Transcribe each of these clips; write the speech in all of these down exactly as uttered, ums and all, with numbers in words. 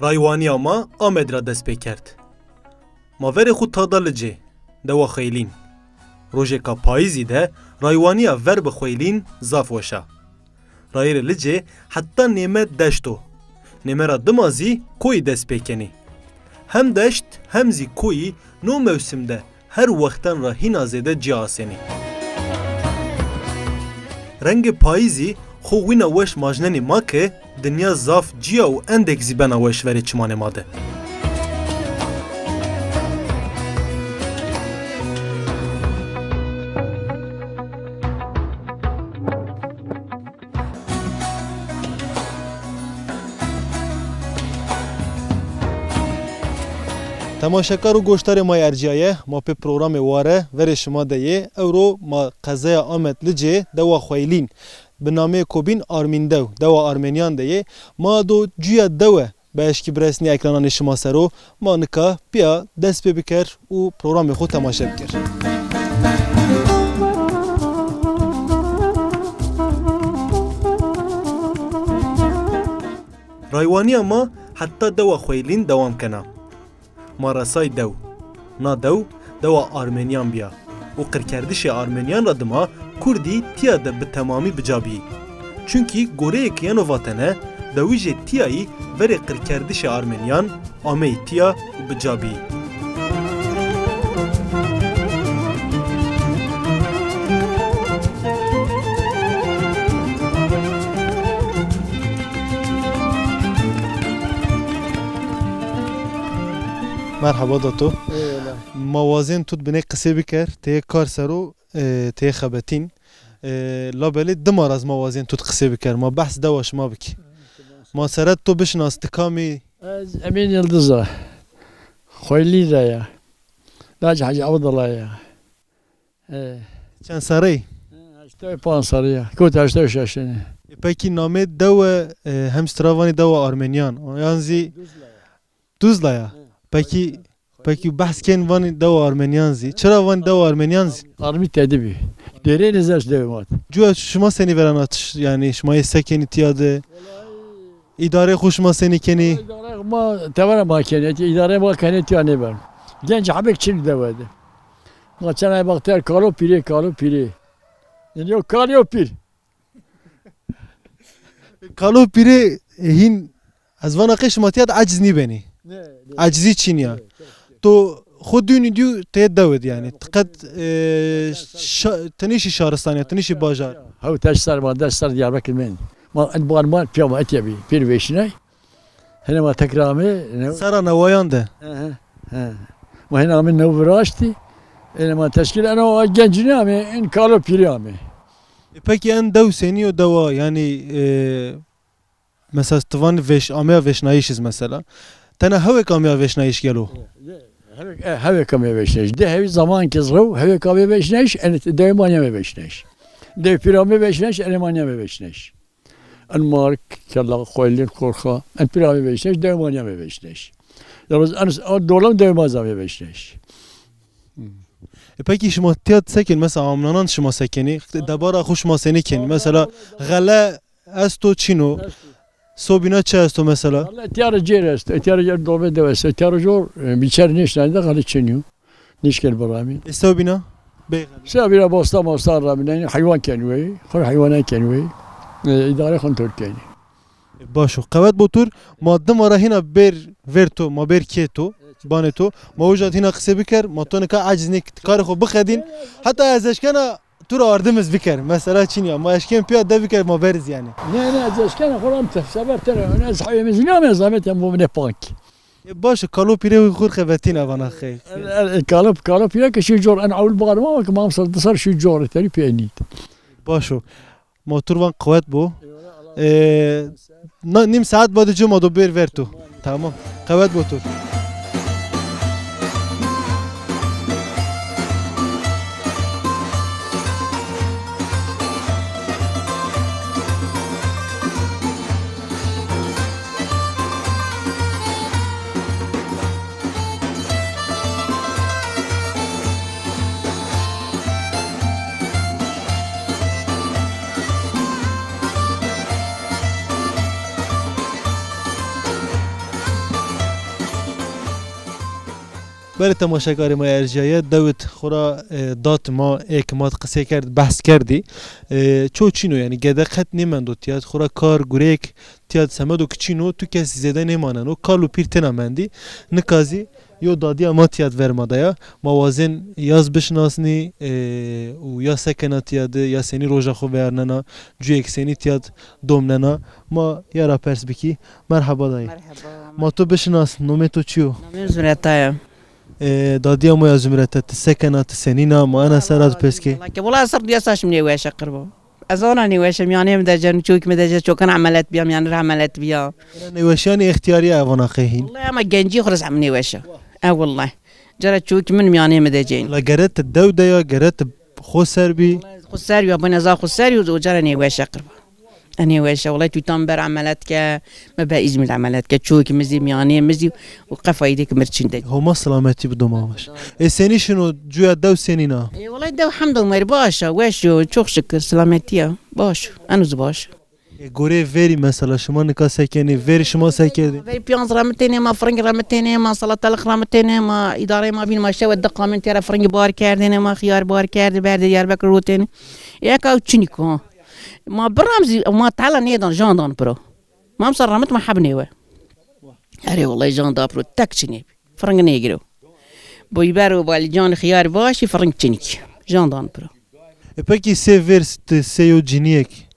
Raywanîya ma Amed ra dest pê kerd. Ma verê xwe tada Licê, dewa Xweylîn. Rojêka payîzî de raywanîya ver bi Xweylîn zaf weş a. Rayê li Licê heta nême deşt o. Nême ra dima zî koyî dest pê kenî. Hem deşt hem zî koyî no mewsim de her wextan ra hîna zêde cî asênî. Rengê payîzî xwe wîna weş majnenî ma ke dinya zaf cîya û endek zî bena weş verê çimanê ma de. Temaşekar û goşdarê ma yê erciyaye, ma pê programê Ware verê şima de yê. Ewro ma qezeya Amed Licê, dewa Xweylîn, bi nameyê Kobîn Armîndew, dewa Armeniyan de yê. Ma do cuya dewe bi eşkî biresnî ekrananê şima sero, ma nika piya dest pê biker û programê xwe temaşe biker. Raywanîya ma heta dewa Xweylîn dewam kena. Ma resay dew. Na dew, dewa Armeniyan biya û qirkerdişê Armeniyan ra dima Kurdî tiya de bi temamî bi ca bîyî. Çunkî goreyê ke yeno vatene, dewî jê tiyayî verê qirkerdişê Armeniyan ameyî tiya û bi ca bîyî. Merhaba Dato. Eyvallah. Ma wazên tu binê qisê biker, tê kar sero, e, tê xebetîn. E, labelê dima raz ma wazên tu qisê biker, ma behs dewa şima bikî. Ma seret tu bişnas, ti kamî? Ez Emîn Yildiz a. Xweylî de ya. Lacê Hecî Evdila ya. E. Çend serrî? Heştê û pênc serrî ya. Kot heştê û şeş ne. E, pekî namê dewe, e, hem stravanî dewa Armeniyan, yan zî Duzla ya. Duzla ya. He. Pekî, pekî behs kên vanî dewa Armeniyan zî. Çira vanî dewa Armeniyan zî? Armî tedi bî. Dêrê nizes dewe mat. Cuya şima senî veranat, yani şima yê sekenî tiya de. Îdarê xwe şima senî kenî? Îdarê ma tevera ma kenê, îdarê ma kenê tiya nêber. Genc hebek çin dewe de. Ma çenay baxtiyar kalo pîrê, kalo pîrê. Yani yo kal yo pîr. Kalo pîrê hîn ez vana qey şima tiya de aciz nîbenî. Ne, ne. Acizî çîn ya. Ne, ne, ne. To xwe dûnî dû tê dewid yani. Tiqet, e, şa-, tenîşî şaristaniya, tenîşî bajar. Hew teş ser ma, deş ser Diyarbekir men. Ma et bar ma piya ma etiye bî. Pîr veşinay. Hene ma tekrar amê, ne? Sera newayan de. He, he, he. Ma hene amê new viraştî. Hene ma teşkil eno a gencine amê, en kalo pîrê amê. E, pekî en dew senî yo dewa, yani, e, mesela ti van vêş-, ameya vêşnayîş iz mesela. Tena hewek ameya vêşnayîş gelo? Hewek, e, hewek ameya vêşnayîş. De hewî zaman ke zrew, hewek ameya vêşnayîş, en dew manya me vêşnayîş. Dew pîra me vêşnayîş, en manya me vêşnayîş. En Mark, Kela, Xweylîn, Xorxa, en pîra me vêşnayîş, dew manya me vêşnayîş. Yalnız en, o dolam dew maza me vêşnayîş. E, pekî şima tiya sekin, mesela amnanan şima sekinî, debara xwe şima senî kenî? Mesela xele esto çîno? Esto. Sobîna çi esto mesela? Xele tiyara cêr esto, tiyara cêr dolme dew esto, tiyara cor, e, biçer nêşnayî de xele çînîyo. Nêşker biramîn. E, sobîna? Bê xele. Sobîna bosta mosta ramîn, yani heywan kenî wey, xwe heywana kenî wey. E, îdare xwe tor kenî. Baş o. Qewet bo tur, ma dima ra hîna bêr ver to, ma bêr kê to, banê to. Ma uca hîna qisê biker, ma to nika aciz nêk, karê xo bixedîn. Heta ez eşkena tur ardim iz biker. Mesela çin ya, ma eşkên piya de biker, ma beriz yani. Ne, ne, ez eşkena xo ram te, seber te, ez hayê mizîna me zamet em bo mine pank. E, baş o, kalo pîrê xur xevetîna vana xey. E, e, kalo, kalo pîrê ke şu cor, en awil barma ke mam sar, disar şu cor, teri pê nît. Baş o. Motor van qewet bo. Eyvallah, Allah razı olsun. Ee, na-, nîm saet bade cuma do bêr ver tu. Tamam. Qewet bo tu. Erê temaşekarê me erjiyaye, dewit xura, e, dat ma, êk ma qisê kerd, behs kerdî. E, ço çîno, yani gede qet nêmendo tiyat, xura kar, gurêk tiyat semedo kiçîno, tu kes zêde nêmaneno, kal û pîr têna mendî. Nika zî yo dadiya ma tiyat verma de ya. Ma wazên yaz bişinasnî, e, û ya sekena tiyade, ya senî roja xwe vernena, cuyek senî tiyat domnena. Ma ya ra pers bikî. Merhaba dayê. Merhaba. Ma tu bişinas, nomê to çi yo? Namê Zureta ye. E, dadiya mo ya Zumrete, ti sekena, ti senîna, ma ena sera tu pêskê. Wala ser diya saç min nêweşe qirbo. Ez ana nêweşe, miyanê min de ce, çok min de ce, çokan emelet biya, miyanê re emelet biya. Ena nêweşiyanê îxtiyariya evana qehîn. Wala ama gencî xwe zem nêweşe. E wala. Cara çok min miyanê min de cên. La gere ti dew de ya, gere ti xo ser bî. Xo ser ya, bine za xo ser ya, o cara nêweşe qirbo. Enê weşe, wele tu tam ber emelet ke, me be Îzmîr emelet ke, çûk mizî, miyanê mizî û qefayî dê ki mirçîn de. Homa selametî bi doma baş. E senî şino cuya dew senî na? E, wele dew hemd Omer baş a, weş yo, çok şükür, selametî ya. Baş, enûz baş. E, gorê verî mesela şima nika sekenî, verî şima sekerdî? Verî piyanz ramitêne ma, firing ramitêne ma, salatalık ramitêne ma, îdarê ma bîn ma şewe di qamên têra firing bar kerdêne ma, xiyar bar kerdê, berdê Diyarbekir rotêne. Eka çinîk ha. Ma biram zî, ma tala nêdan, jan dan piro. Ma msa ramit ma heb nêwe. Erê wellahî jan da piro, tek çi nêbî. Firing nêgiro. Boyber û balîcan xiyar başî firing çinîk. Jan dan piro. E pekî sê vêr, sê yo ciniyek,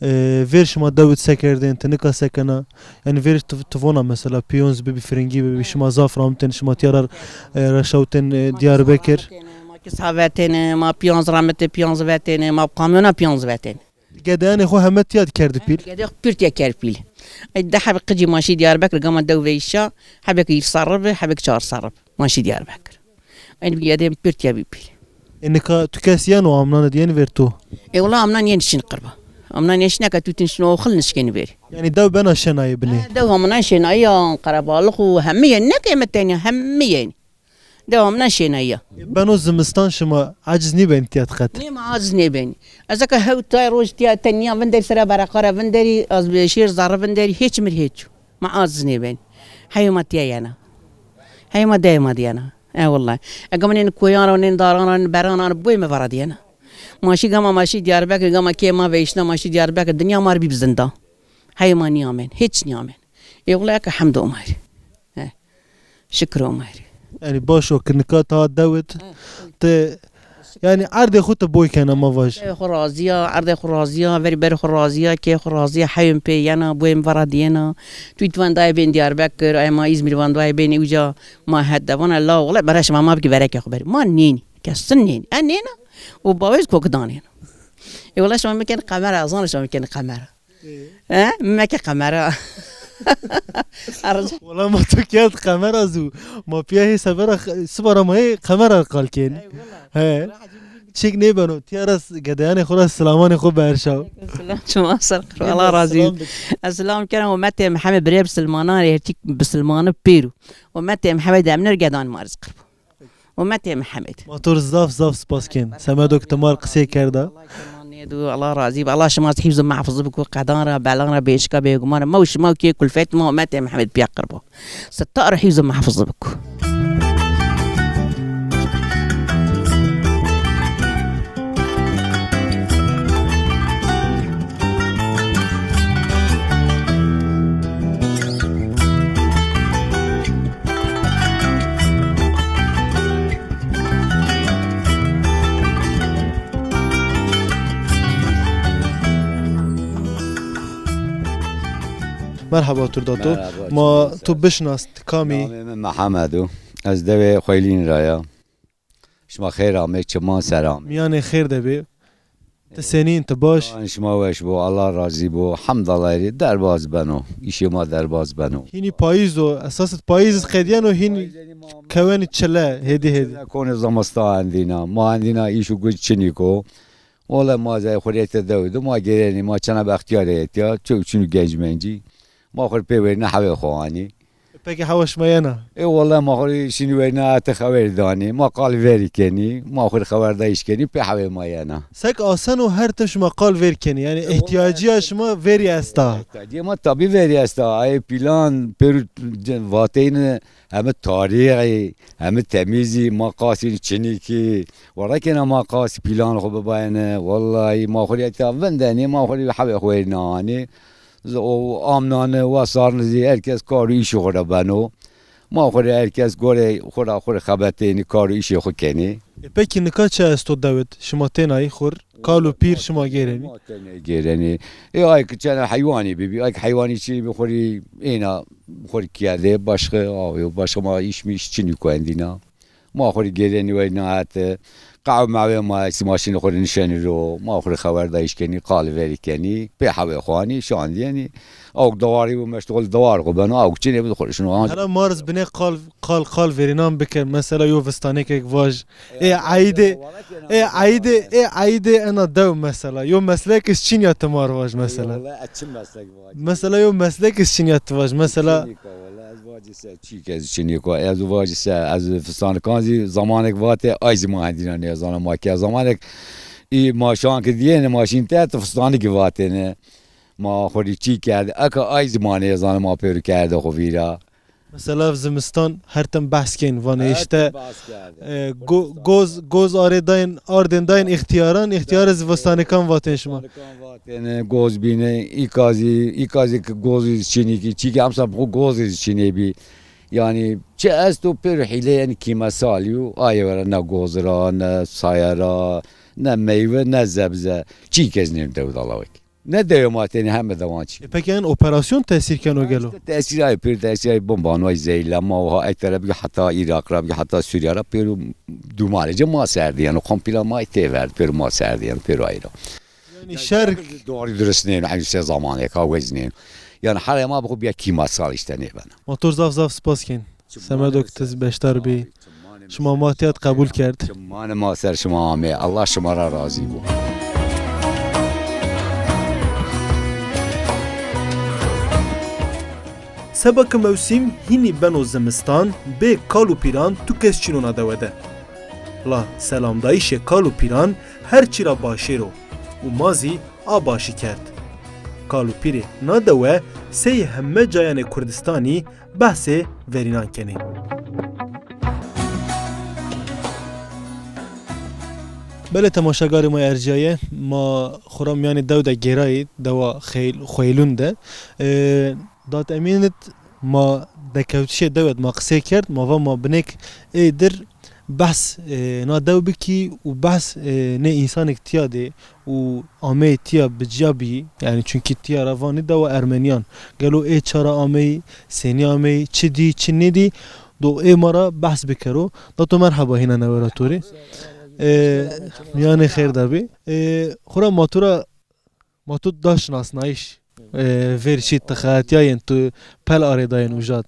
e, vêr şima dewit sekerdên, ti nika sekena, yani vêr tu, tu vona mesela piyonz bibi, firingî bibi, şima zaf ramtên, şima tiyara, e, reşawtên, e, Diyarbekir. Ma kisa vetêne, ma piyanz ramite, piyanz vetêne, ma bi kamyona piyanz vetêne. Gedeyanê xwe heme tiya dikerdi pîl? Gede xwe pîr tiya ker pîl. Ey de hebek qicî maşî Diyarbekir gama dew veyşa, hebek îf serre bi, hebek çar serre bi. Maşî Diyarbekir. Ey bi gedeyê pîr tiya bî pîl. E nika tu kes yeno amnan diyên ver tu? E wala amnan yên şin qirba. Amnan yên şin eka tu tin şin oxil nişkên ver. Yani dew bena şenayê binê? E, dew amnan şenayê ya qerebalix û hemî yên, ne kêmetên ya, hemî yên. Dew amnan şênayiya. Beno zimistan şima aciz nîbên tiyat qet? Nê ma aciz nêbên. Ez eka hew tay roj tiya tenya vinderî sera bereqara vinderî, az bi şêr zarre vinderî, hiç mir hiç. Ma aciz nêbên. Heyê ma tiya yena. Heyê ma deyê ma diyena. E wellahî. Ega min ên koyan ra, ên daran ra, ên beran ra, boyê me vara diyena. Maşî gama maşî Diyarbekir, gama kê ma veyşna maşî Diyarbekir, dinya ma ribî bi zinda. Heyê ma niyamên, hiç niyamên. Ê wele eke hemd Omer. He. Şikir Omer. Yani baş o ki nika ta dewit. He. Te yani erdê xwe te boy kene ma vaj. Erdê xwe raziya, erdê xwe raziya, verî berê xwe raziya, kê xwe raziya, heyên pê yena, boyên vera diyena. Tu van dayê bên Diyarbekir, ay ma Îzmîr van dayê bên uca ma het de vana la wele bera şima ma bikî vereke xwe berî. Ma nênî, kesin nênî. E nêna. O bawêz kokidanê. Ê wele şima mekin qemera, zana şima mekin qemera. He? Meke qemera. Arz- Wala ma tu kerd qemera zû. Ma piya hê severa x-, sibara ma hê qemera qal kên. He. Çik nêbeno. Tiya res gedeyanê xwe ra silamanê xwe berşaw. Selam çima ser qirba. Allah razî. Selam bik. Ez selam kerem umetê Mihemed birê bisilmanan rê herçik bisilmanı pêru. Umetê Mihemed emner gedan mariz qirba. Umetê Mihemed. Ma tu zaf zaf spas kên. Semedo ki tu mar qisê kerda. Allah keman nêdu, Allah razî be. Allah şima hîfz û mehfiz biku, qedan ra, belan ra, bêşika bêguman ra. Ma û şima kê kulfet ma umetê Mihemed piya qirbo. Sita ra hîfz û mehfiz biku. Merhaba Turdato. Merhaba, Ma çima tu ser? Bişnas, ti kamî? Namê min Mihemed o. Ez devê Xweylîn ra ya. Şima xêr amê, çiman ser amê. Miyanê xêr de bê. Ti senîn, ti baş? An şima weş bo, Allah razî bo. Hemdallah rê derbaz beno. Îşê ma derbaz beno. Hînî payîz o. Esas payîz qediyeno hîn kewenî çile hêdî hêdî. Konê zamasta endîna. Ma endîna îş û guc çinîko. Wele ma zey xuriyete dew di ma gêrenî ma çena bextiyar hêtiya. Çok çünkü genç mencî. Ma xur pê wêrine hevê xo anî. Peki hewa şima yena? E, wele ma xwe şînî weyna ete xewer danî. Ma qal verî kenî. Ma xwe xewer dayîş kenî. Pê hewê ma yena. Sek asen û her tim şima qal ver kenî. Yani E, wele ihtiyaciya şima verî esta. Tabii ma tabii verî esta. Ay plan per vateyni hemi tarîxî, hemi temîzî, ma qasî çinîkî. Wele kena ma qasî plan xwe bibayne. Wellahî ma xwe ya ta vindenî, ma xwe hewê xwe nanî. Z-, o amnane, wa sarnizî, her kes kar û îşê xwe re beno. Ma xwe re her kes gore xwe re, xwe re xebetênî, kar û îşê xwe kenî. E, pekî nika çi esto dewet? Şima tênayî xur, kal û pîr şima gêrenî? Ma tenê gêrenî. E, ay ki çene heywanî bibî, ay ki heywanî çi bî xwe rî êna xwe rî kiyade, başka, ayo, başka ma îş mi îş çinî ku endîna. Ma xwe rî gêrenî wey nahete. Qew mewê ma eksi maşînê xwe rî nişenî ro. Ma xwe rî xewer dayîş kenî, qal verî kenî. Pê hewê xwanî, şandiyenî. Awk dewarî bû, meştixul dewar xwe beno. Awk çinê bû xwe şino. Hela marz binê qal, qal, qal verînan bike. Mesela yo vistanekek vaj. Ê eyde, ê eyde, ê eyde ena dew mesela. Yo meslek iş çin ya ti mar vaj mesela. Wala, ez çi meslek vaj. Mesela yo meslek iş çin ya ti vaj. Mesela Çinîka, wala, ez vacî se. Çîk ez çinîko, ez vacî se, ez fistanikan zî zamanek vate, ay zî ma hendîna nêzana ma ke. Zamanek î maşan ki diyene, maşîn te, tu fistanikî vatêne. Ma xwe rî çî kerde. Eka ay zî ma nêzana ma pêro kerde xwe vîra. Mesela ev zimistan her tim behs kên, vanê Her işte, tim behs kerde. e, go-, goz, goz arê dayên, ardên dayên îxtiyaran, îxtiyarê zivistanikan vatên şima. Zivistanikan vatêne, goz bîne, îkazî, îkazî ki gozî çinîkî, çîkî emsa bi xwe gozî çinê bî. Yani çi esto pêro hîleyên kîmesalî û ayê were ne goz ra, ne saye ra, ne meyve, ne zebze. Çî kes nêm dew dalawek. Ne dewe ma tenê heme dewan çî. E, peki en operasyon tesîr keno gelo? Tesîr ay pêro tesîr ay bomba, no ay zeyla ma ha ay tere bî heta Îraq ra bî heta Sûriye ra pêro dûmalê ce ma serdî yani kompîla ma ay tê ver pêro ma serdî yani pêro ay ra. Yani şer Doğru dürüst nêno, eynî se zamanê ka wez nêno. Yani herê ma bi xwe biya kîmasal işte nêbena. Motor zaf zaf spas kên. Semedo ki tiz beşdar bî. Şima ma tiyat qebûl kerd. Çimanê ma ser şima amê. Allah şima ra razî bû. Seba ki mewsîm hînî beno zimistan, bê kal û pîran tu kes çîno na dewe de. La selamdayîşê kal û pîran her çî ra başêr o û ma zî a başî kerd. Kal û pîrê na dewe sey heme cayanê Kurdistanî behsê verînan kenê. Belê temaşegarê ma erciyaye, ma xura miyanê dew de gêrayî, dewa Xeyl-, Xweylûn de. Ee, Dat Emînit ma dekewtişê dewet ma qisê kerd, ma va ma binêk ê dir behs, e, na dew bikî û behs, e, nê însanek tiya dê û ameyê tiya bi ciya bî, yani çunkî tiya ra vanî dewa Ermeniyan. Gelo ê çara ameyî, sênî ameyî, çi dî, çi nêdî, do ê ma ra behs bikero. Dato merheba hîna newera to rê. E, miyanê xêr de bî. E, xura ma tu ra Ma tu da şinasnayîş, e, vêr çî tu xeyatiyayên tu pel arêdayên û jat.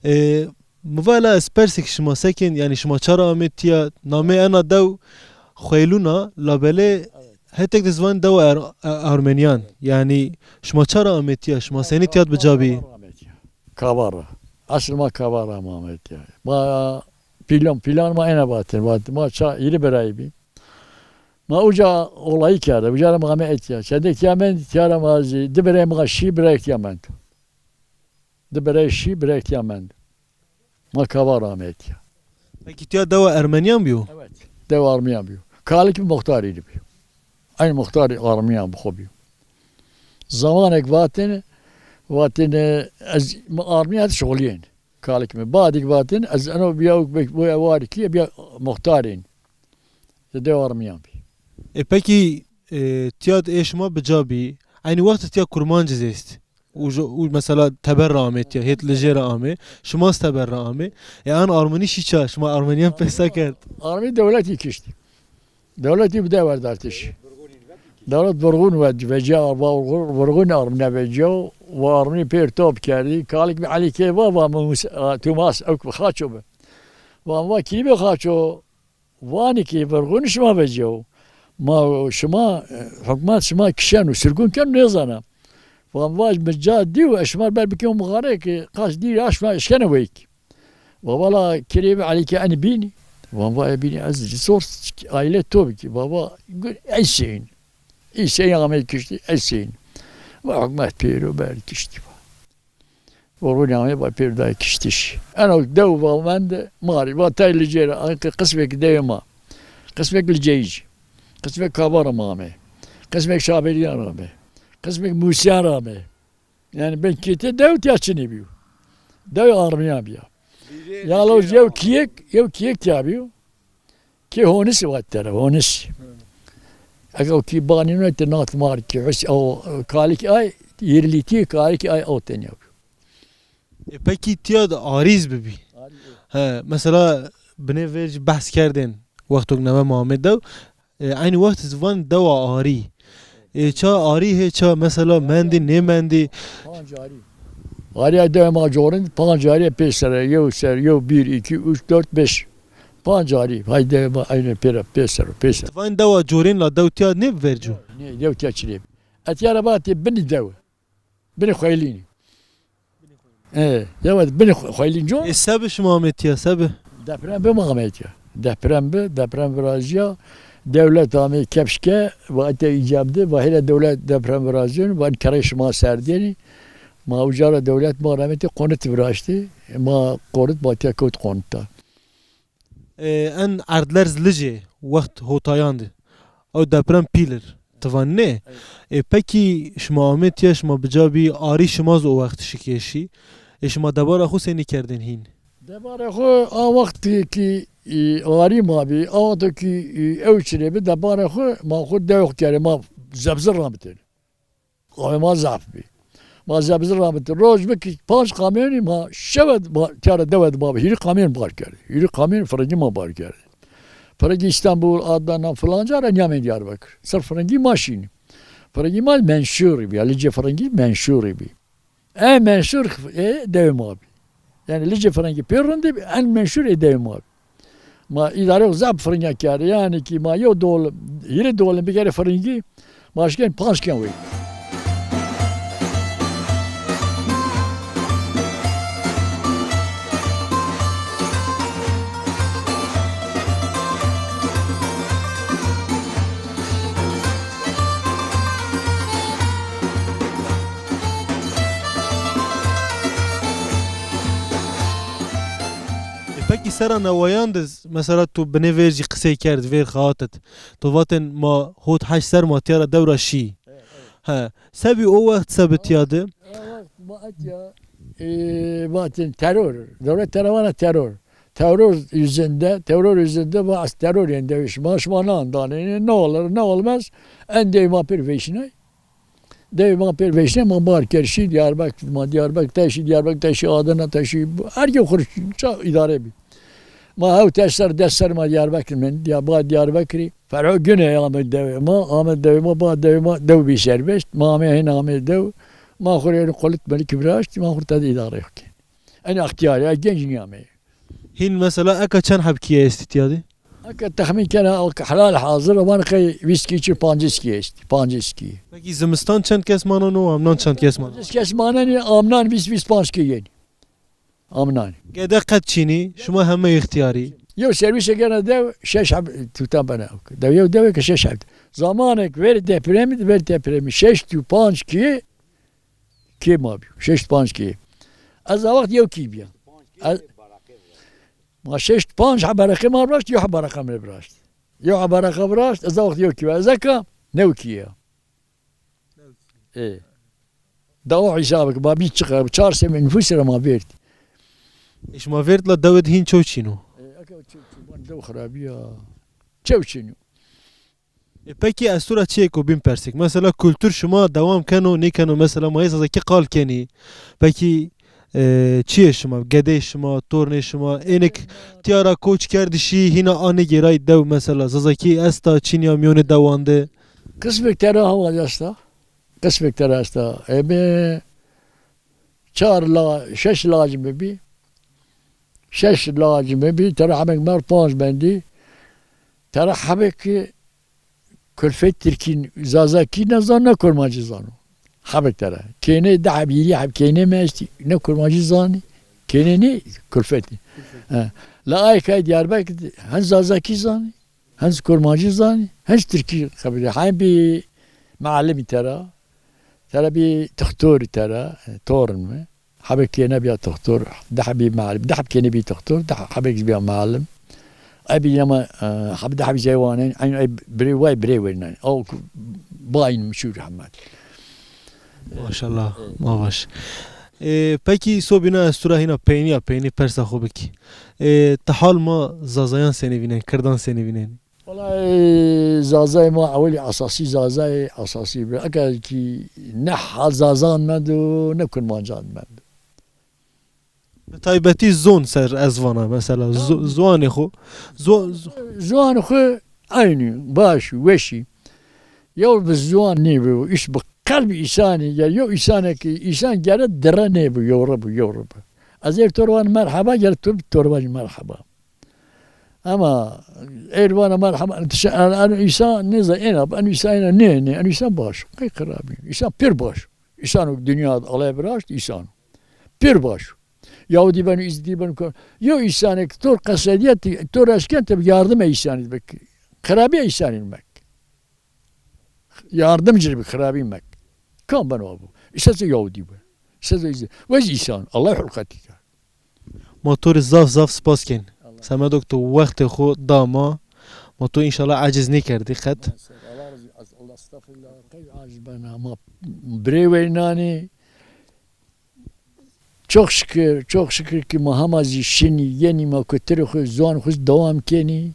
E, mi va la ez persik şima sekên, yani şima çara amê tiya, namê ena dew Xweylûna, labelê hetek de zivan dewa Er-, E-, Armeniyan. Yani şima çara amê tiya, şima senî tiyat bi ca bî? Kavara. Aslında ma Kavara ma amê tiya. Ma plan, plan ma ena vatin, vat-, ma ça iri birayî bî. Ma uca olayî kerde, uca ra ma me etiya. Çendek tiya mend, tiya ra ma zî, di birey ma şî birek tiya mend. Di birey şî birek tiya mend. Ma Kavara me etiya. Peki tiya dewa Ermeniyan bîyo? Evet. Dewa Armiyan bîyo. Kalik bi muxtarî bî. Eyn muxtarî Armiyan bi xwe bîyo. Zamanek vatin, vatin, e, ez, ma Armiyan şixuliyên. Kalik me. Badîk vatin, ez eno biya û bek-, boya warî kî, biya muxtarîn. Di dew armiyan bî. E, pekî, e, tiya ê şima bi ca bî. Eynî wext tiya kurmancî zêst. Û ji, û mesela teber re amê tiya, hêt li jê re amê. Şima teber re amê. E, an armenî şî ça, şima armeniyan pesa kerd. Armenî dewletî kişt. Dewletî bi dewer dertiş. Dewlet Burgun ve veciya va Burgun armine veciya ve armini pêr top kerdî. Kalik bi Elî kê va va Mus-, a, Tumas ew bi xaço bi. Va va kî bi xaço? Vanî ki Burgun şima veciya. Ma şima, e, hukmat şima kişen û sirgûn ken nêzana. Van vaj mi ca dî û eşmar ber bikê û mixare ki qas dî aşma eşkene weyk. Wa vala kirê bi alîke en bînî. Van va e bînî ez ji sor aile to bikî. Baba gur ey şeyin. Ey şeyin amê kiştî ey şeyin. Va hikmet pêro ber kiştî. Oğlun amê va pêro da kiştiş. Eno dew va mend marî. Va tay li cêra. Anke qismek dew ma. Qismek li ceyî. Qismek kavara ma amê. Qismek şaberiyan amê. Qismek musiyan amê. Yani ben kete dew tiya çinê bîyo. Dew armiya biya. Ya lo yew kiyek, yew kiyek tiya bîyo. Ki honis vat tere, honis. Ega ki banî ne te nat mar ki hus o kalik ay, yirliti kalik ay o tenya bîyo. E, pekî tiya de arîz bibî. He, mesela binê vê jî behs kerdên wextok neve ma amê dew. E, eynî wext ez van dewa arî. E, ça arî hê ça mesela mendî, nêmendî. Panc arî. Ariya dewa ma corin, panc arî pê sere, yew ser, yew, bir, iki, üç, dört, beş. Panc arî, hay dewa ma eynî pêre, pê ser, pê ser. Van dewa corên la dew tiya nê verco. Ne, dew tiya çilê. Etiya re ba tê binî dew. Binî xweylînî. E, ya wet binî xwe-, xweylîn co? E, sebi şima ametiya, sebi? Deprem bi ma ametiya. Deprem bi, deprem virajiya. Dewlet amê kepşke, va ete îcab de, va hêle dewlet deprem virajiyon, va kerê şima serdênî. Ma ucara dewlet ma remeti qonit viraşti. Ma qonit ma tiya kewt qonita. E, en erdlerz Licê wext hotayan de. Ew deprem pîl ir. Tivan ne? Evet. E, pekî şima amê tiya şima bica bî arî şima zî o wext şikêşî. E, şima debara xwe sênî kerdin hîn? Debara xwe a wext ki, e, arî ma bî, a wext ki, e, ew çile bi debara xwe ma xwe dew xwe kere ma zebzir rabitin. Qamê ma zaf bî. Ma zebzir rabit. Roj bikî panc kamyonî ma şev ma tiyare dewe de ma hîrî kamyon bar kerdî. Hîrî kamyon firengî ma bar kerdî. Firengî Îstanbul, Adana filanca re niyamên Diyarbekir. Sir firengî ma şînî. Firengî ma menşûrî bî. Ya licê firengî menşûrî bî. E menşûr e dewê ma bî. Yani licê firengî pê rindî bî, en menşûr e dewê ma bî. Ma îdare û zaf firinga kare. Yani ki ma yew dol, hîrê dolin bigere firingî, ma şken panc ken wê. E, pekî sera newayan de, mesela tu binê vêr jî qisey kerd, vêr xatit. Tu vatin ma hot heşt ser ma tiyara dewra şî. Evet, evet. He, sebî o wext sebitiya de. O wext ma etiya, e, vatin terör. Dewlet terevana terör. Terör yüzünde, terör yüzünde va ez terör yên dewiş. Ma şima nan danê, ne olur, ne olmaz. En dey ma pir vêşinay. Dewê ma pêr veşne ma bar ker şî Diyarbekir, ma Diyarbekir te şî, Diyarbekir te şî Adana te şî, her yê xwe ça îdare bî. Ma hew te ser des ser ma Diyarbekir min, diya ba Diyarbekirî. Ferho Güne ya me dewê ma, ame dewê ma, ba dewê ma, dew bî serbest. Ma ame hin ame dew. Ma xwe rê qulit melik viraşt, ma xwe te de îdare xwe kir. En extiyar ya genc niya me. Hîn mesela eka çend heb kiye êstî tiya de? Eka texmîn kena o ki helal hazir, wan qey vîst kî çi pancîs kî êstî, pancîs kî. Pekî zimistan çend kes manan û amnan çend kes manan? Pancîs kes manan, amnan vîst, vîst panc kî yên. Amnan. Gede qet çînî, şima heme îxtiyarî. Yew servîsê gene dew şeş heb tutan bene. Dew yew dewê ke şeş heb. Zamanek ver depremî, ver depremî şeşt û panc kî kê ma bî, şeşt panc kê. Ez a wext yew kî bîya. Ez, ma şeşt panc hebereqê ma viraşt, yew hebereqa min viraşt. Yew hebereqa viraşt, ez a wext yew kî bîya. Ez eka new kî ya. Ê. Da o hesabek, ma bî çiqa, çar sê min nüfus re ma vêrt. Ê, şima vêrt la dewê de hîn çew çîno? Ê, eka çew, çew, ban dew xirabî ya. Çew çîno. E, pekî ez tu re çiyêko bîn persik. Mesela kultur şima dewam keno, nêkeno? Mesela ma yê zazakî qal kenî. Pekî, e, çiyê şima, gedê şima, tornê şima, ênik tiya ra koç kerdişî, hîna a nêgêrayî dew mesela. Zazakî esta çînya miyonê dewan de? Qismek tera hawa esta. Qismek tera esta. Ebe Çar la, şeş laj mi bî. Şeş laj mi bî, tera hebek mer panc bendî. Tera hebek ki kulfê tirkî, zazakî nezan, ne kurmancî zano. Hebek tera. Kênê de heb, hîrî heb kênê me estî. Ne kurmancî zanî. Kênê ne kulfetî. He. La ayka Diyarbekir hen zazakî zanî. Hen kurmancî zanî. Hen tirkî xebirî. Hen bî mealimî tera. Tera bî tixtorî tera. Torin mi. Hebek kêne biya tixtor. De heb bî mealim. De heb kênê bî tixtor. De hebek biya mealim. Ay bî yama, e, heb de heb zeywanen. Ay, ay birê way birê wêrnen. O ku bayîn mişûr Hemed. Maşallah, ma baş. Ê, pekî sobîna ez tu ra hîna peynî ya, peynî persa xwe bikî. Ê, ti hal ma zazayan senî vînen, kirdan senî vînen? Wala, ê, zazayê ma ewilî esasî zazayê esasî bi. Eka kî ne hal zazan me do, ne kurmancan me do. Bi taybetî zon ser ez vana mesela. Zo-, ziwanê xwe, zo-, zo- Ziwanê xwe eynî, baş, weşî. Yew bi ziwan nêbû, îş bi qelbî îsanî, ger yew îsanekî, îsan gere dire nêbû, yew re bû, yew re bû. Ez êr torban merheba, ger tu torban merheba. Ama êr vana merheba, tişe, en, en îsan nêze êna, en îsan êna, nê, nê, en îsan baş. Qey qirabî. Îsan pir baş. Îsano dinya alê viraşt, îsano. Pir baş. Yahudî beno, Îzidî beno, ko-, yo îsanek tor qesediye ti, tor eşken te yardım e îsanî bik. Xirabî e îsanî mek. Yardım jî bi xirabî mek. Kam beno abu? Îsa se Yahudî be. Îsa se Îzidî. Wez îsan. Allah hulqetî kar. Ma to rê zaf zaf spas ken. Allah. Semedok to wextê xo da ma. Ma to înşallah aciz nêkerdî qet. Allah razı, Allah estağfirullah. Qey aciz ben ama birê weynanî. Çok şükür, çok şükür ki ma hema zî şinî, yenî ma kutirê xwe, ziwan xwe dewam kenî.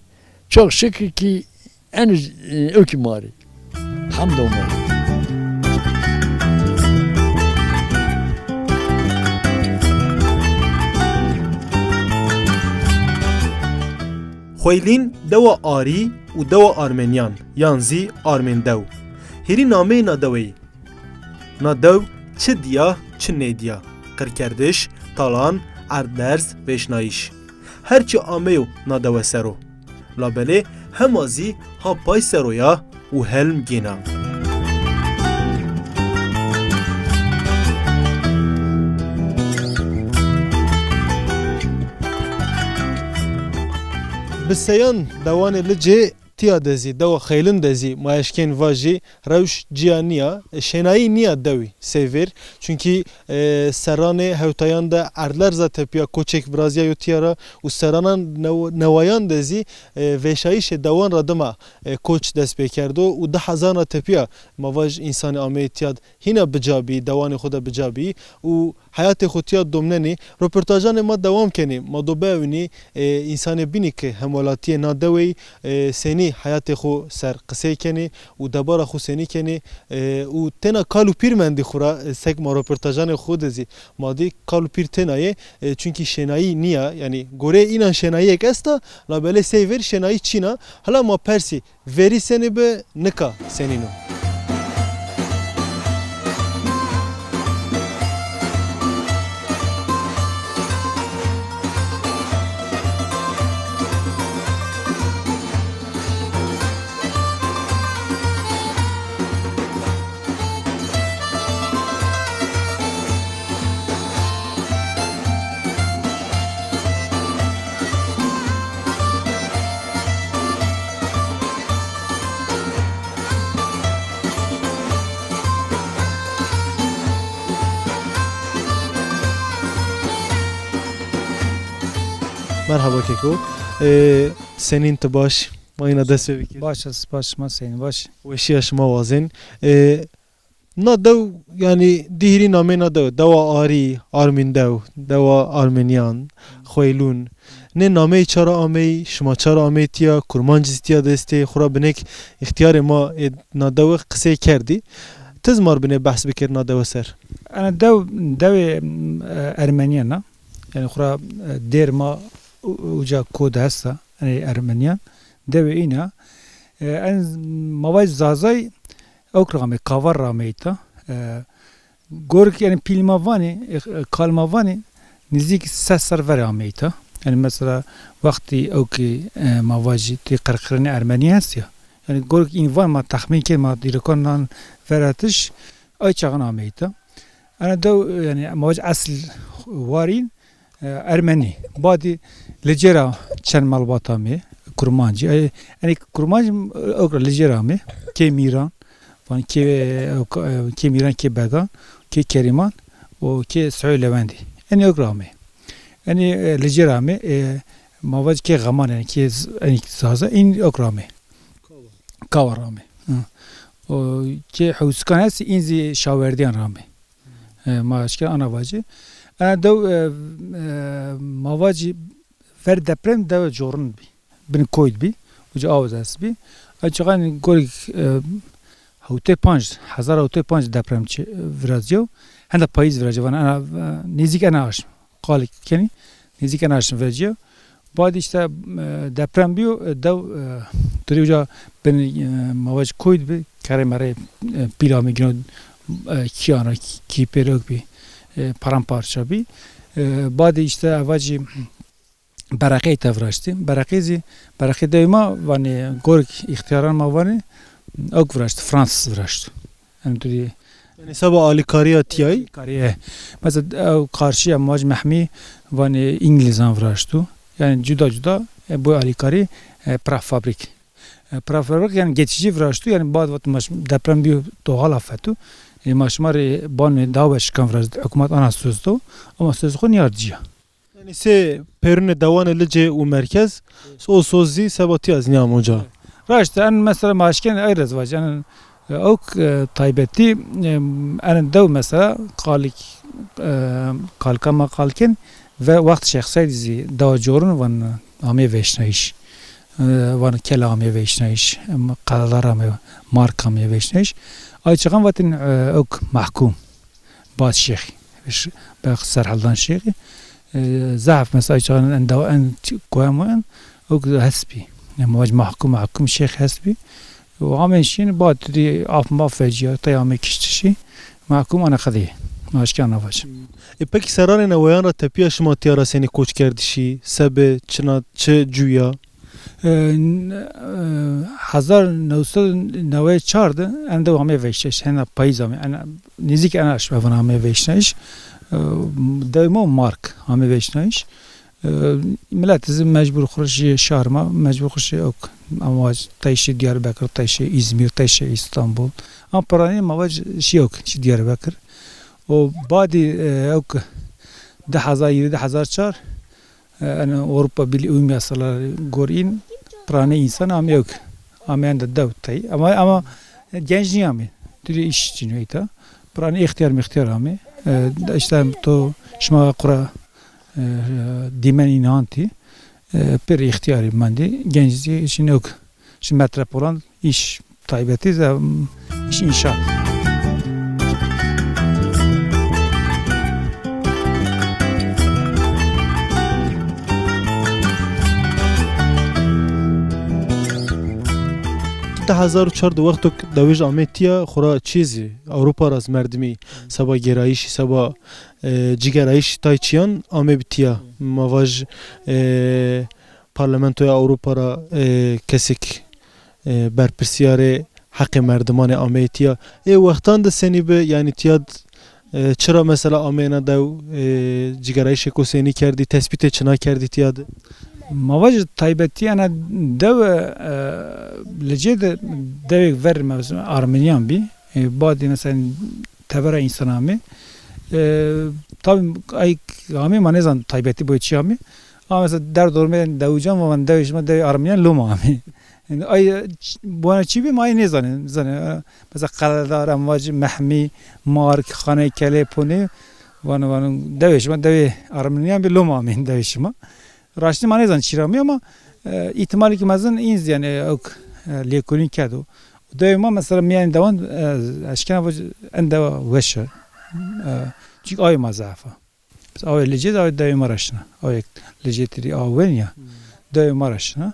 Çok şükür ki en, e, ew ki ma rê. Hamd Omer. Xweylîn dewa Arî û dewa Armeniyan, yan zî Armêndew. Hêrî nameyê na deweyî. Na dew çi diya, çi nêdiya. Qirkerdiş, talan, erdlerz, vêşnayîş. Her çi ameyo na dewe sero. Labelê hema zî ha pay seroya û helm gêna. Bi seyan dewanê Licê tiya de zî, dewa Xeylin de zî, ma eşkên vajî, rewş ciya niya, şênayî niya dewî, seyvêr. Çunkî, e, serranê hewtayan de erdlerza tepiya, koçek viraziya yo tiya ra û serranan new-, newayan de zî, e, vêşayîşê dewan ra dima, e, koç dest pê kerdo û di hezar ra tepiya ma vaj însanê ameyê tiya de hîna bi ca bî, dewanê xwe de bi ca bî û heyatê xwe tiya domnenî. Roportajanê ma dewam kenî. Ma do biewînî, e, însanê bînî ki hemwelatiyê na deweyî, e, senî heyatê xwe ser qisey kenî û debara xwe senî kenî, e, û têna kal û pîr mendî xwe ra, e, sek ma roportajanê xwe de zî ma dî kal û pîr têna yê, e, çunkî şênayî niya, yanî goreyê înan şênayiyek esta, labelê sey vêr şênayî çîna. Hela ma persî, verî senî bi, nika senîn o? Merhaba keko. Ee, senîn, ti baş? Ma yîna dest pê bikir. Baş e, spas şima, senî baş? Weşiya şima wazên. Ee, Na dew, yanî dihîrî namê na dew, dewa Arî, Armîndew, dewa Armeniyan, Xweylûn. Nê nameyî çara ameyî, şima çara ameyî tiya, kurmancî tiya destê, xura binek îxtiyarê ma ê na dewe qisey kerdî. Tiz mar binê behs bikir na dewe ser. Ene dew, dewê, m, e, Ermeniyan a. Yanî xura, e, dêr ma u-, uca kod hesta, ene Ermeniyan. Dewê îna. E, en ma vay Zazay, Ewk ramê, Kavar ramê îta. E, gorek, yanî pîlî ma vanê, e, kalma vanê, nêzîk sed ser verê amê îta. Yanî mesela wextî ewkê, e, ma vajî tê qirkirinê Ermenî hest ya. Yanî gorek în van ma texmîn kên, ma dîrokan nan veretiş, Ay çaxan ameyî te. Ene dew, yani, mewec esil warîn, e, Ermenî. Badî li cêra çend malbat amê, kurmancî. E, yani kurmancî, e, okra li cêra amê. Kê Mîran, van kê, e, kê Mîran, kê Began, kê Kerîman û kê Suhê Lewendî. Enî okra amê. Enî, e, li cêra amê, e, mewec kê Xeman, yani kê z-, enî Zaza, în okra amê. Kawa rame. Hı. O, kê Hewskan hest, în zî Şawerdiyan rame. E, ma eşkere ana vacî. E, dew, e, e, ma vacî ver deprem dew corin bî. Bin koyd bî. Uca aw dest bî. Ay çaxan gorik, e, hewtê panc, hezar hewtê panc deprem çi, e, viraziyo. Henda payîz viraziyo. Vana ana, e, nêzîk ena aşm. Qalik kenî, nêzîk ena şin veciya. Badî işte, e, deprem bîyo, e, dew, e, tu rê uca bin, e, mewec koyd bi, kerê merê, e, pîl amê gino, e, kî ana, kî, kî pêrok bî, e, paramparça bî. E, badî işte evacî bereqê te viraştî. Bereqê zî, bereqê dewê ma, vanê, gorek îxtiyaran ma vanê, ewk viraşt, Fransız viraşt. Em tu dî Yani seba alîkariya tiyayî? Alîkariye. Mesela ew karşiya Mac Mehmî vanê Îngilîzan viraştû. Yani cuda cuda, e, bu alîkarî, e, prefabrik. E, prefabrik yani geçici viraştû. Yani bad vat maş deprem bîyo doğal afetû. E, ma şima rê banê dawe şikan viraşt. Hikûmet ana söz do. Ama söz xwe niyar ciya. Yani sê perûnê dewanê Licê û merkez, o soz zî seba tiya zî niyam oca. Raşt, en mesela ma eşken eyrez vac, en, e, ewk, e, taybetî, e, en dew mesela qalik, e, kalka ma qalkin ve wext Şêx Seydî zî dewa corun van amê veşnayîş. E, van kela amê veşnayîş, em, qeladar amê, mark amê veşnayîş. Ay çaxan vatin, e, ewk mahkûm. Bad Şêxî. Ş-, Bex Serhildan Şêxî. E, zehf mesela çaxan en dewa en ç-, koyam en, ewk hest bî. Yani mewec mahkûm, mahkûm Şêx hest bî. Û amên şîn, bad tu dî af maf veciya, tey amê kiştişî. Mahkûm ana xedî. Maşkî ana vac. E, pekî serranê neweyan ra tepiya şima tiya ra senî koç kerdişî, sebe, çina, çi cuya? E, n-, e, hezar newsed newey çar de em dew amê veşteş, hena payîz amê, ena, nêzîk ena şibe vana amê veşteş. E, dew ma Mark amê veşteş. E, milet zî mecbûr xwe ji şar ma, mecbûr xwe ji ok, ama tey şi Diyarbekir, tey şi Îzmîr, tey şi Îstanbul. Ama piranî ma ve ji ok, ji Diyarbekir. O badî, e, ok du hezar yirmi, du hezar çar, e, en Avrupa Birliği uyum yasaları gor în, piranî însan amê ok. Amê en de dew tey. Ama, ama genç niye amê? Dürü iş için öyle. Piranî ihtiyar mihtiyar amê. E, işte to şima qura, e, dîmen înantî, e, pir îxtiyarî mendî. Genç zî şîn ok. Şîn metropolan îş taybetî ze, îş înşaat. Di hezar û çar de wextok dewij amê tiya, xura çî zî, Ewropa ra zî merdimî, seba gêrayîşî, seba e, cigerayîş tay çiyan amê bi tiya. Ma vaj, e, Parlamentoya Ewropa ra, e, kesek, e, berpirsiyarê heqê merdimanê ameyê tiya. Ê wextan de senî bi, yanî tiya d-, e, çira mesela ameyna dew, e, cigerayîşê ku senî kerdî, tespîtê çina kerdî tiya de? Ma vaj taybetiyana dew, e, Licê de dewêk ver me Armeniyan bî. E, badî mesela tevera însan amê. E, tabi ay amê ma nêzan taybetî boy çi amê. Ama mesela derdormê dewican ve van dewê şima dewê Armeniyan loma amê. Yani ay ç-, bona çi bî ma ay nêzanê, zanê. E, mesela Qeledar, em vacî Mehmî, Mark, Xanê Kelê, Ponê, van, van dewê şima dewê Armeniyan bî loma amê dewê şima. Raştî ma nêzan çî ra mî ama, e, îhtimalekî mezin în zî, yani, ewk, e, lêkolîn kedo. Dewê ma mesela mîyanê dewan, e, eşkena vaj en dewa weş e. E, çünkü awê ma zehf e. Biz awê Licê de awê dewê ma ra şina. Awê Licê tirî aw wen ya. Hmm. Dewê ma ra şina.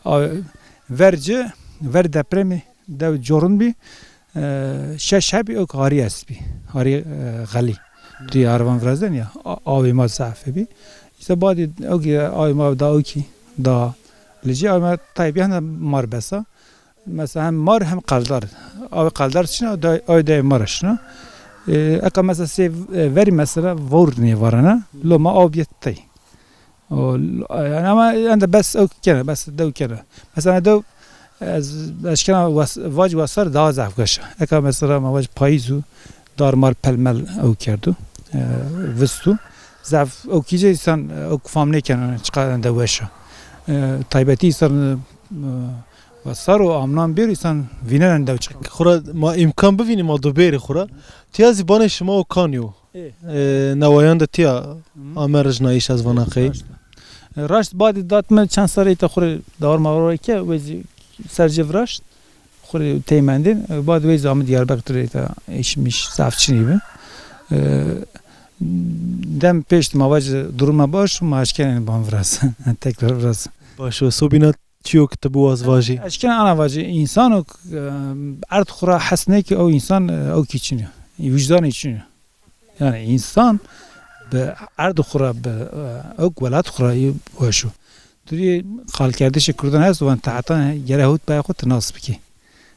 Awê ver ci, ver depremî dew corin bî. E, şeş hebî ewk harî est bî. Harî, e, xelî. Duyê arvan virazen ya, a-, awê ma zehf bî. Îşte badî ewk ya awê ma da ewkî da Licê, awê ma taybî hene mar besa. Mesela hem mar hem qeldar. Avê qeldar çin e, da-, avê dayê mar çin e. E, eka mesela sê, e, verî mesela vor nêvarana, loma av biyet tey. O, yani ama ende bes ew kene, bes dew kene. Mesela dew, ez, ez kena was-, vac wasar daha zaf geşa. Eka mesela ma vac payîz û dar mar pelmel ew kerdu. E, vistu. Zaf ew kîce insan, e, ew fam nêken, çiqa ende weşa. E, taybetî insan, e, wasar û amnan bir insan vînenen dew çiqa. Xura ma îmkan bivînî ma do bêrî xura. Tiya zî banê şima û kan yo. Ê. E, newayan de tiya Hı. ame rijnayîş ez vana qey. Raşt. E, raşt badî dat me çend serê te xurê dawar mawar ke, wê zî ser civ raşt. Xurê teymendin. E, bad wê zî amî Diyarbekirê te îş miş zaf çinî bi. E, dem pêşt ma vac duruma baş, ma eşkenên ban viraz. Tekrar viraz. Baş o, sobîna çiyo ki te biwaz vajî? Eşken ana vajî, însan o, e, erd xura hes neke, ew însan, e, ew kî çinî. Wijdanê çinî. Yani insan bi erd xwe re, bi, e, ew welat xwe re yê weş o. Duriyê xalkerdişê Kurdan hest, wan te heta gere hewt baya xwe tu nas bikî.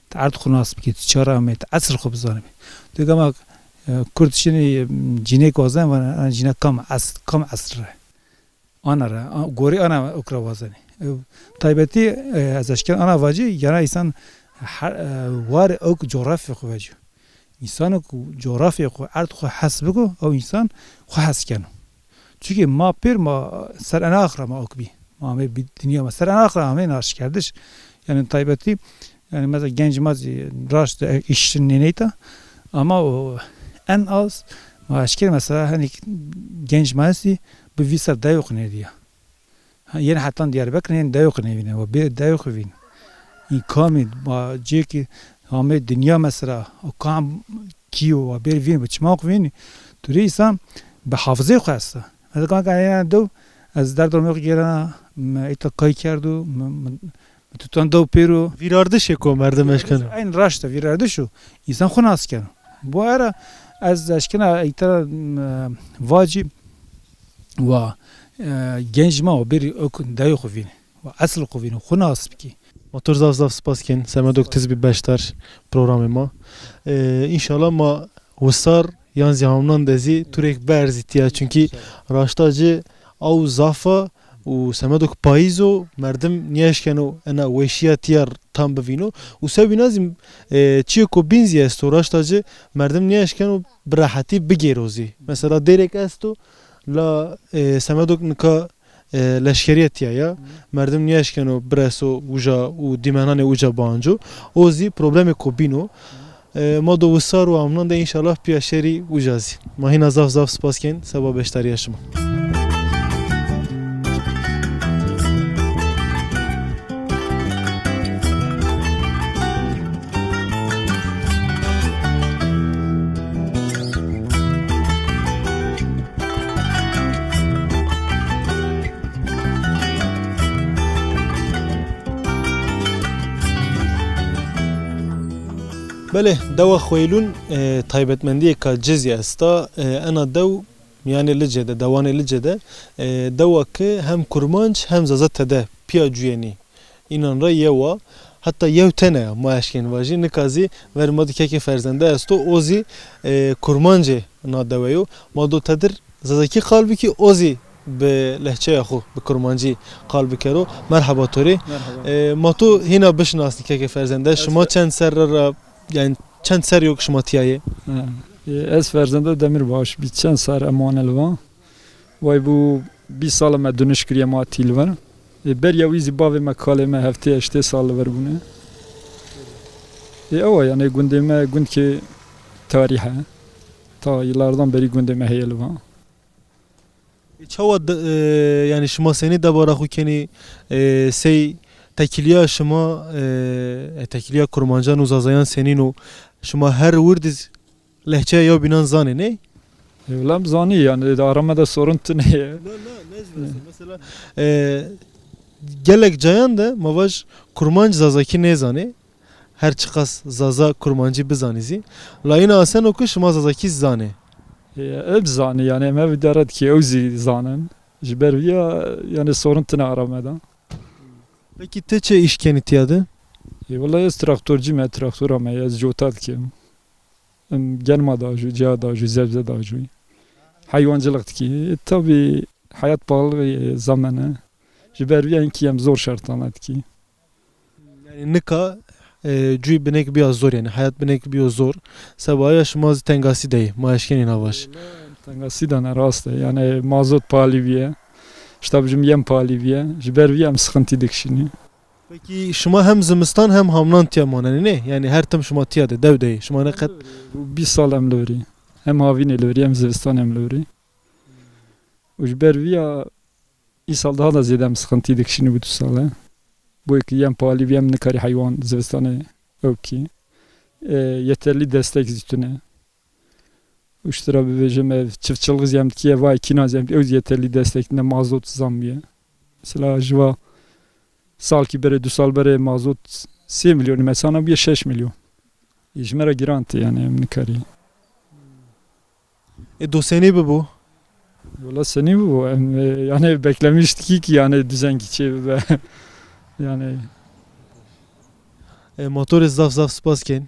Tu erd xwe nas bikî, tu çara me, tu esr xwe bizanibî. Tu gama, e, Kurd şinî, e, cînêk wazen, wan, e, cîna kam es-, kam esr re. Ana re, a, gorî ana okra wazenî. E, taybetî, e, ez eşken ana vacî, yana insan her, e, war ew coğrafya xwe vecî. Însanok coğrafyayê xwe, erd xwe hes biko, ew însan xwe hes keno. Çunkî ma pêr ma ser enax re ma ok bî. Ma amê bî dinya ma ser enax re amê naşkerdiş. Yani taybetî, yani mesela genç ma zî raşt, e, îş nêneyta. Ama o en az ma eşkere mesela hani genç ma hestî bi vî ser dayok nêdiya. Ha, yên hetan Diyarbekir yên dayok nêvîne, wa bê dayok vîn. În kamî, ma cêkî hamê dinya mesela, o kam kî yo, wa bêr vîn, bi çima xwe vîn, tu rê îsan bi hafizê xwe esta. Ez kanka ena dew, ez derdor me xwe gêrana, me îta kay kerdo, me, me, me tutan dew pêro. Vîrardişê ku merdim eşkeno. Eyn raşt e, vîrardiş o. Însan xwe nas keno. Bu ara ez eşkena îta, me, vacî, Wa, e, genç ma, o bêrî ok dayê xwe vînî. Wa esil xwe vînî, xwe nas bikî. Ma tu zaf zaf spas kên, Semedok tu zî bî beşdar programê ma. E, înşallah ma wisar yan zî hamnan de zî turêk berzî tiya. Çunkî raşta ci ew zaf a û Semedok payîz o, merdim niyeşkeno ena weşiya tiya tam bivîno. Û sewbîna zî, e, çiyê ku bîn zî esto, raşta ci merdim niyeşkeno bi rehetî bigêro zî. Mesela dêrek esto, La, e, Semedok nika, e, leşkeriye tiya ya. Hı. Merdim niyeşkeno bireso uca û dîmenanê uca banco. O zî problemê ku bîno. Hı. E, ma do wisar û amnan de înşallah piya şerî uca zî. Ma hîna zaf zaf spas kên seba beşdariya şima. Belê, dewa Xweylûn, e, taybetmendiyeka ci zî esta, e, ena dew miyanê Licê de, dewanê Licê de, e, dewa ki hem kurmanc hem zaza tede piya cuyenî. Înan re yew a, heta yew tene ya, ma eşkên vajî, nika zî ver ma di kekê ferzende esto, o zî, e, kurmancê na dewe yo. Ma do tedir zazakî qal bikî, o zî bi lehçeya xwe, bi kurmancî qal bikero. Merheba to rê. Merheba. E, ma to hîna bişinasnî kekê ferzende. Ez Şima fe- çend serre re, yani çend serrî yo ki şima tiyayê? Ha. E, ez ferzende Demirbaş bî, çend serre em wane li van. Way bû bîst sal me duniş kiriye ma tî li vir. Ê, beriya wî zî bavê me, kalê me heftê heştê sal li vir bûne. Ê, ew e, yanê gundê me gundkê tarîh e. Ta yıllardan berî gundê me heye li van. Ê, çawa de, e, yani şima senî debara xwe kenî, e, sey tekiliya şima, e, e, tekiliya kurmancan û zazayan senîn û şima her wir diz lehçeya yewbînan zanê, ney? E, wila em zanî, yani, di ara me de sorun tune ye. Na, na, ne zî mesela. Mesela, e, gelek cayan de ma vaj kurmanc zazakî nêzanê. Her çiqas zaza kurmancî bizanî zî. La îna aseno ku şima zazakî zanê. E, ev zanî, yani, em ev idare dikî, ew zî zanin. Ji ber vî ya, yani, sorun tune ara me de. Pekî te çi îş kenî tiya de? E, wela ez traktorcî me, traktora me, ez cota dikim. Em germa da jû, ciya da jû, zebze da jû. Heywancılık dikî. E, tabii hayat pahalı, e, zamane. Ji ber vî enkî em zor şertana dikî. Yani nika, e, cûyî binek biya zor, yani hayat binek biyo zor. Sebaya şima zî tengasî de yî, ma eşkenî navaş. Tengasî de ne rast e. Yani mazot pahalî biye. İşte bizim yem pahalî biye. Ji ber vî em sıkıntı dikişînî. Peki şima hem zimistan hem hamnan tiya manenî ne? Yani her tim şima tiya de, dew de yî. Şima ne qet... Bîst sal em li virî. Hem havînê li virî, hem zivistan em li virî. Û ji ber vî ya îsal daha da zêde em sıkıntı dikişînî bu du sal e. Bo yekî yem pahalî bî, em nikarî heywan zivistanê ew kî. E, yeterli destek zî tune. Û ji tira bibêjim, ev çiftçilik zî em dikiye, vay kîna zî em, ew zî yeterli destek ne, mazot zam bûye. Mesela ji va salkî berê, du sal berê mazot sê milyon, mesela bûye şeş milyon. Ê, ji me re giran tê, yani em nikarî. E, do senî bibo? Wala senî bibo? Em, e, yani beklemiştik ki yani düzenki çê bibe. Yani. E, motorê zaf zaf spas ken.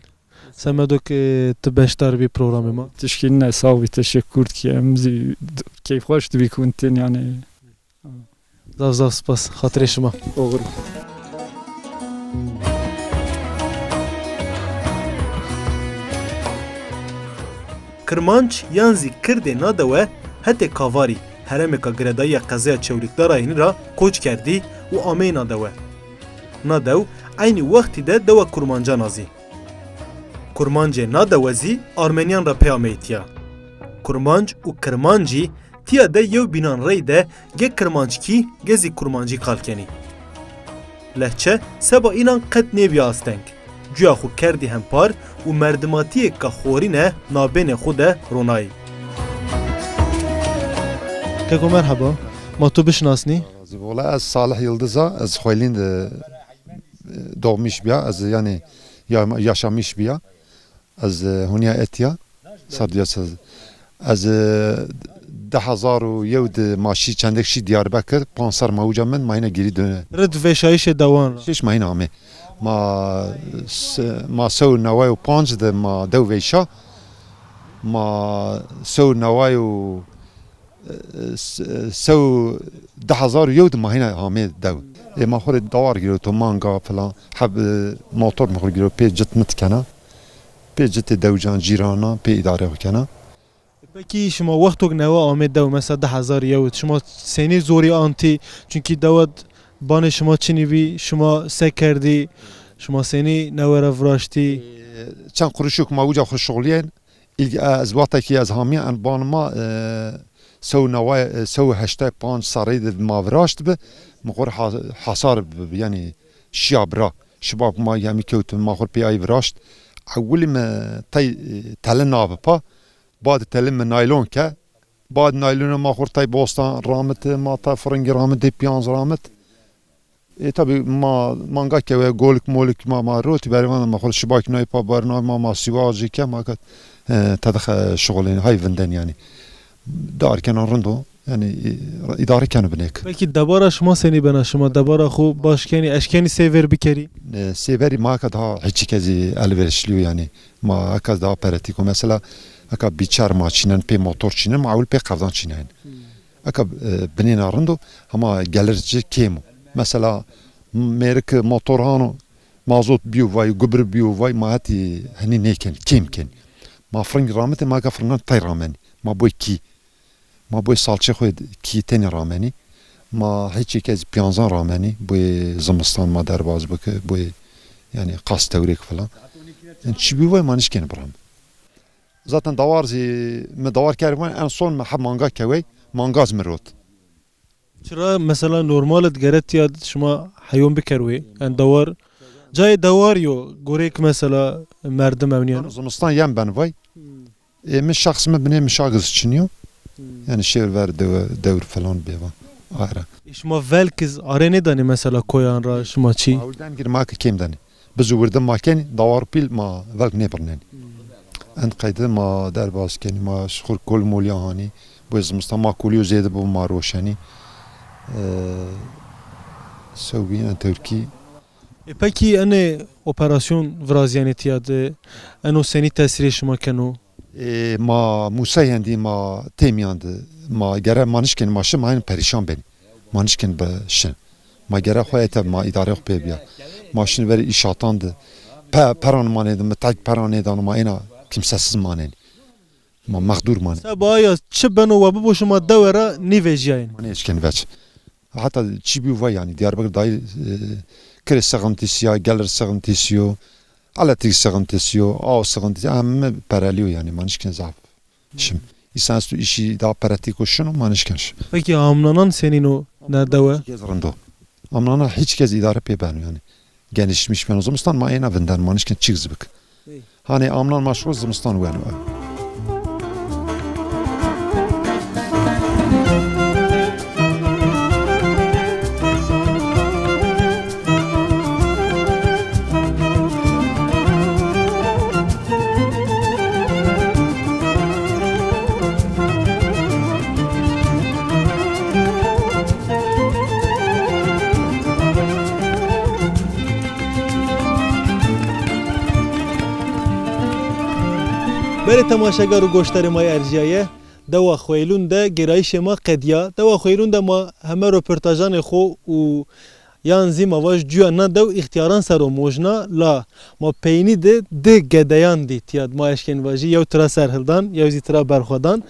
Semedok, e, tu beşdar bî programê ma. Tişkî ne, sağ ol, teşekkür ki em zî keyfxweş dibî ku hûn tên yani. Zaf zaf spas. Xatirê şima. Oxir. Kirmanc yan zî Kirdê Nadewe hetê Kavarî, herêmêka girêdayî ya qezaya Çewlîgdara Hênî ra koç kerdî û ameyî Nadewe. Nadew eynî wextî de dewa Kurmancan a zî. Kurmancê Nadewe zî Armeniyan ra pê ameyî tiya. Kurmanc û Kirmancî tiya de yew bînan rey de ge Kirmanckî ge zî Kurmancî qal kenî. Lehçe seba înan qet nêbî asteng. Cuya xwe kerdî hempar û merdimatiyêka xorîne nabênê xwe de ronayî. Keko merheba, ma tu bişinasnî? Wala ez Salih Yildiz a, ez Xweylîn de, e, doğmuş biya, ez yani ya-, yaşamış biya. Ez, e, hûniya etiya, serdiya sez. Ez, e, du hezar û yew de ma şî çendek şî Diyarbekir, panc ser ma uca min, ma hîne gêrî döne. Rid veşayîşê dewan ra. Şiş ma hîne amê. Ma se-, ma sew neway û panc de ma dew veyşa. Ma sew neway û, e, se-, sew du hezar û yew de ma hîne amê dew. Ê ma xwe rê dawar girewto, manga filan. Heb, e, motor mi xwe girewto, pê cit mit kena. Pê citê dewcan, cîrana, pê îdare xwe kena. Pekî şima wextok newe amê dew, mesela du hezar yew, şima senî zorî antî? Çünkü dewa banê şima çinî bî, şima se kerdî, şima senî newe re viraştî? Çend quruşok ma uca xwe şixuliyên, îlk, e, ez wextekî ez hamiya en ban ma, e, sew neway, e, sew heştay panc serrî de ma viraşt bi, mi xwe ha-, hasar bi, yani şiya bira. Şibak ma yemî kewt, ma xwe pê ay viraşt. Ewilî me tey, e, tele nabipa. Bad telim mi naylon ke. Bad naylona ma xurt tay bostan ramit, ma tay fırıngî ramit, dê piyanz ramit. E, tabi ma manga kewe, golik molik ma, ma rot, berivan ma xurt şibak noy pa barna ma, ma siwajî ke, ma kat, e, tadix, e, şuxulin, hay vinden yani. Dar kenan rindo, yani, e, idare kenu binek. Peki debara şima senî bena, şima debara xo baş kenî, eşkenî sêver bikerî? E, sêverî ma ka daha hiçî kezî elverişliyo yani. Ma eka daha peretîk o. Mesela, eka bîçer ma çînen, pê motor çînen, ma ewil pê qevdan çînen. Hmm. Eka, e, binêna rind o, hema gelir ci kêm o. Mesela, mêrik motor hano, mazot biyo vay, gubir biyo vay, ma hetî henî nêken, kêm ken. Ma firing ramite, ma eka firingan tay ramenî. Ma boy kî. Ma boy salçê xwe kî tenê ramenî. Ma hiçê kes piyanzan ramenî. Boy zimistan ma derbaz bike. Boy yani qas tewrêk filan. Yani çi bî vay ma nişkên biram. Zaten dawar zî mi dawar kervan en son mi heb manga kewey. Mangaz mi rot. Çira mesela normal e digere tiya şima heyon bikerwê, en dawar. Cayê dawar yo, gorek mesela merdim ewniyeno. Zimistan yem ben vay. Hmm. E, min şexs mi binê min şagiz çiniyo. Hmm. Yani şêr ver dewe-, dewr falan bêva. Ayrı. E, şima velkiz are nêdanê mesela koyan ra şima çi? Awul den gir ma ki kêm danê. Bi zû wirdim ma kenî, dawar pîl ma velk nêbirnenî. Hmm. End qeyde ma derbas kenî, ma şixur kol molya hanî. Bu zimistan ma koliyo zêde bu ma roşenî. Ee, sewbîn en tewrkî. Ê pekî enê operasyon virazîyenê tiya de, eno senî tesîrê şima keno? Ê, ma Mûseyên dî ma têmiyan di, ma gere ma nişkên ma şin ma hên perîşan bên. Ma nişkên bi şin. Ma gere xwe ete ma îdare xwe pê biya. Ma şin verî îşatan di. Pe, peran ma nêdin, mi tek peran nêdan ma êna kimsesiz manên. Ma mexdûr manên. Seba ya çi beno we bibo şima dewe re nîvejiyayên. Ma nêşkên veç. Heta çi bî ve yanî Diyarbekir dayî, e, kirê sexintîsiya, gelir sexintîsiyo, elektrik sexintîsiyo, aw sexintîsiyo, em pereliyo yanî ma nişkên zaf. Şim. Îsan estu îşî daha pratik û şino ma nişkên şi. Peki amnanan senîno ne dewe? Gez rindo. Amnana hiç kez îdare pê beno yanî. Genişmiş beno zimistan ma êna vinden ma nişkên çîk zibik. Hanê amnan ma şo zimistan weno ew. Berê temaşegar û goşdarê ma yê erjiyaye, dewa Xweylûn de gêrayîşê ma qediya. Dewa Xweylûn de ma heme roportajanê xwe û yan zî ma vaj cuya na dew îxtiyaran ser o mojna la ma peynî de di gedeyan dî tiya ma eşkên vajî yew tira serhildan, yew zî tira berxwedan.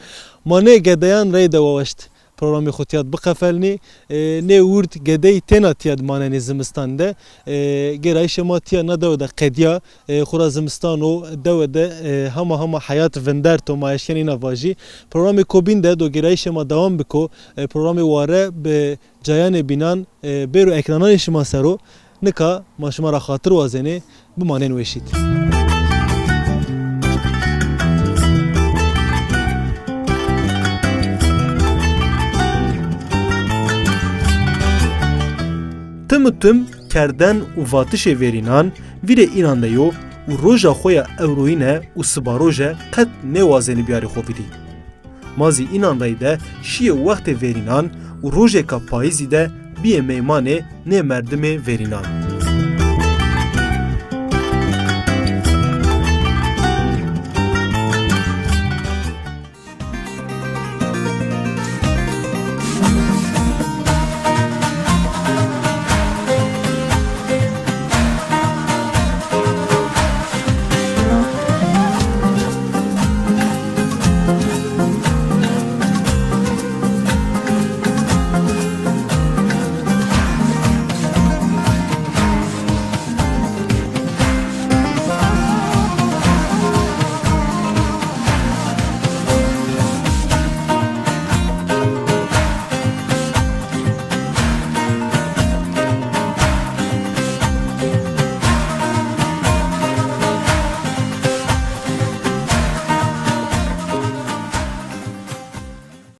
Ma nê gedeyan rey de waweşt. Programê xwe tiyad biqefelnî. E, nê wurd gedeyî têna tiyad manenê zimistan de. E, gêrayîşê ma tiya na dewe de qediya. E, xura zimistan û dewe de, e, hema hema heyat vinder to ma eşkenî na vajî. Programê kobîn de do gêrayîşê ma dewam biko. E, programê ware bi cayanê bînan, e, bêro ekrananê şima sero. Nika ma şima ra xatir wazenê, bimanên weşît. Tim û tim kerden û vatişê vêrînan vîrê înan de yo û roja xwe ya ewroyîne û sibaroje qet nêwazenî biyarê xwe vîrî. Ma zî înan reyde şiyê wextê vêrînan û rojêka payîzî de biyê meymanê nê merdimê vêrînan.